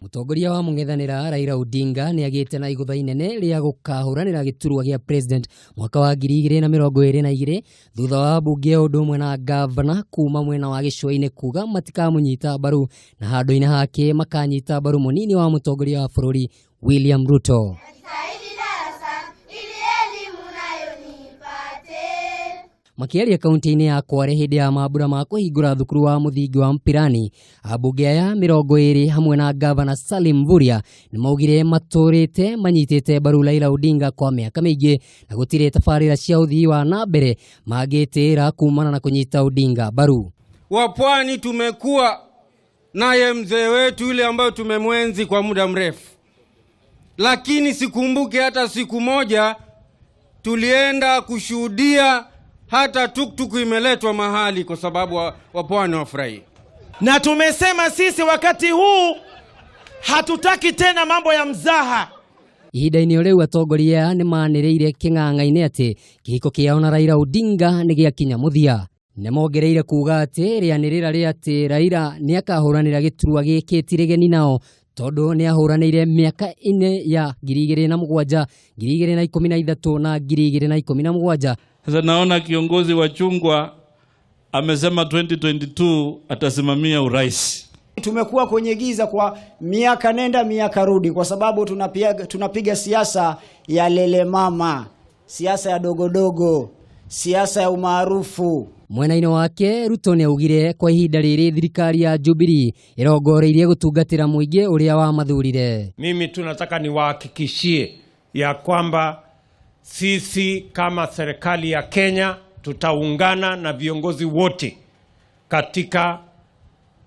Mũtongoria wa mũng'ethanĩra Raila Odinga nĩ agĩte na igũtha inene rĩa gũkahũranĩra gĩturwa gĩa president mwaka wa 2022 thutha wa mbunge o ũndũ ũmwe na ngavana kuma mwena wa gĩcũa-inĩ kuga matikamũnyita mbaru na handũ-inĩ hake makanyita mbaru mũnini wa mũtongoria wa bũrũri William Ruto. Najitahidi darasa ili elimu nayo nipate. Makĩaria kaunti-inĩ ya Kwale hĩndĩ ya mambura ma kũhingũra thukuru wa mũthingi wa Mpirani, ambunge aya 20 hamwe na ngavana Salim Mvurya nĩ maugire matũrĩte manyitĩte mbaru Raila Odinga kwa mĩaka mĩingĩ na gũtirĩ tabarĩra cia ũthii wa na mbere mangĩtĩĩra kumana na kũnyita Odinga mbaru. Wa pwani tumekuwa naye mzee wetu yule ambayo tumemwenzi kwa muda mrefu, lakini sikumbuke hata siku moja tulienda kushuhudia hata tuktuk imeletwa mahali kwa sababu wa pwani wafurahie. Na tumesema sisi wakati huu hatutaki tena mambo ya mzaha. Ihinda-inĩ o rĩu atongoria aya nĩ manĩrĩire kĩng'ang'a-inĩ atĩ kĩhiko kĩao na Raila Odinga nĩ gĩakinya mũthia. Nĩ mongereire kuga atĩ rĩanĩrĩra rĩa atĩ Raila nĩ akahũranĩra gĩturwa gĩkĩ ti rĩgeni nao tondũ nĩ ahũranĩire mĩaka-inĩ ya 2007, 2013 na 2017. Sasa naona kiongozi wa chungwa amesema 2022 atasimamia urais. Tumekuwa kwenye giza kwa miaka nenda miaka rudi, kwa sababu tunapiga siasa ya lele mama, siasa ya dogodogo, siasa ya umaarufu. Mwena-inĩ wake Ruto nĩ augire kwa ihinda rĩrĩ thirikari ya Jubilee ĩrongoreirie gũtungatĩra mũingĩ ũrĩa wamathurire. Mimi tu nataka niwahakikishie ya kwamba sisi kama serikali ya Kenya tutaungana na viongozi wote katika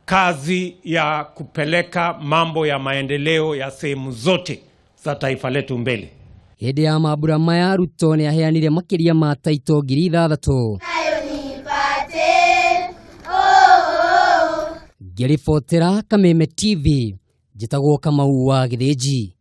kazi ya kupeleka mambo ya maendeleo ya sehemu zote za taifa letu mbele. Hĩndĩ ya mambura maya Ruto nĩ aheanire makĩria ma taito 6000. Nayo nipate. Oh, oh. Ngĩribotera Kameme TV, njĩtagwo Kamau wa Gĩthĩnji.